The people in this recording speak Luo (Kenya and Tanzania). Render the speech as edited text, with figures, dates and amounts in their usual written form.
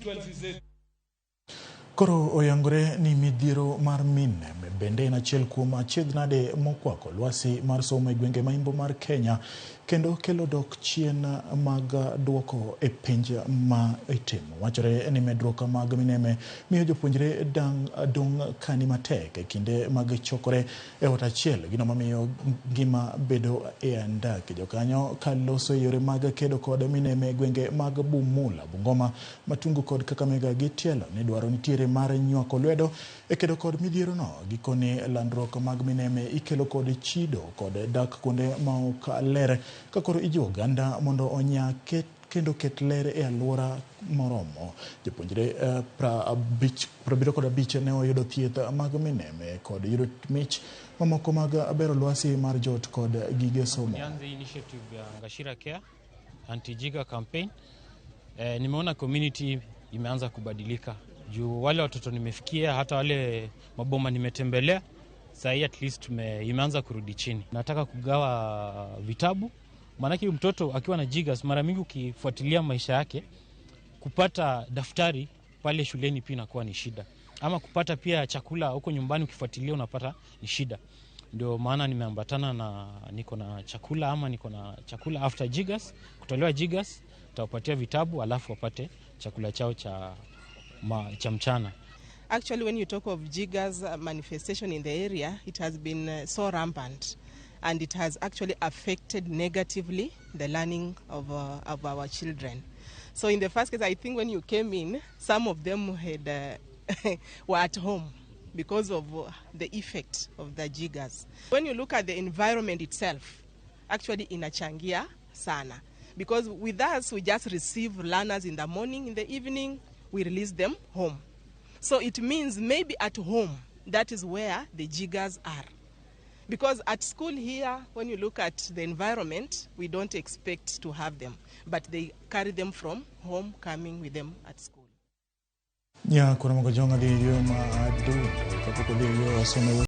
Constituencies zetu. Koro oyangore ni midhiero mar mine bende en achiel kuom achiedh nade mokwako lwasi mar somo e gwenge ma imbo mar Kenya kendo kelo dok chien mag duoko e penj ma itimo. Wachore ni medruok mag mineme miyo jopuonjre dong' kani matek e kinde mag chokore e ot achiel, gino mamiyo ngima bedo e andaki. Jokanyo kaloso e yore mag kedo kod mineme e gwenge mag Bumula, Bungoma, Matungu kod Kakamega gi tielo ni dwaro nitiere mar nywako lwedo e kedo kod midhiero no. Gikone landruok mag mineme ikelo kod chido kod dak kuonde ma ok ler ka koro ijiwo oganda mondo onya kendo ket ler e aluora moromo. Jopuonjre 75 ne oyudo thieth mag mineme kod yudo mich mamoko mag bero lwasi mar joot kod gige somo. Nianze initiative ya Ngashira Care anti-jigger campaign. Nimeona community imeanza kubadilika juu wale watoto nimefikia, hata wale maboma nimetembelea, saa hii at least imeanza kurudi chini. Nataka kugawa vitabu, maanake mtoto akiwa na jiggers, mara mingi ukifuatilia maisha yake, kupata daftari pale shuleni pia inakuwa ni shida, ama kupata pia chakula huko nyumbani ukifuatilia unapata ni shida. Ndio maana nimeambatana na niko na chakula ama niko na chakula after jiggers, kutolewa jiggers, tawapatia vitabu alafu wapate chakula chao cha mchana. Actually, when you talk of jiggers manifestation in the area, it has been so rampant and it has actually affected negatively the learning of our children. So in the first case, I think when you came in, some of them had were at home because of the effect of the jiggers. When you look at the environment itself, actually inachangia sana. Because with us, we just receive learners in the morning, in the evening, we release them home. So it means maybe at home, that is where the jiggers are. Because at school here, when you look at the environment, we don't expect to have them, but they carry them from home, coming with them at school. Nya kuna mogo jonga dhi yo ma adundo kapok odhi yo asome.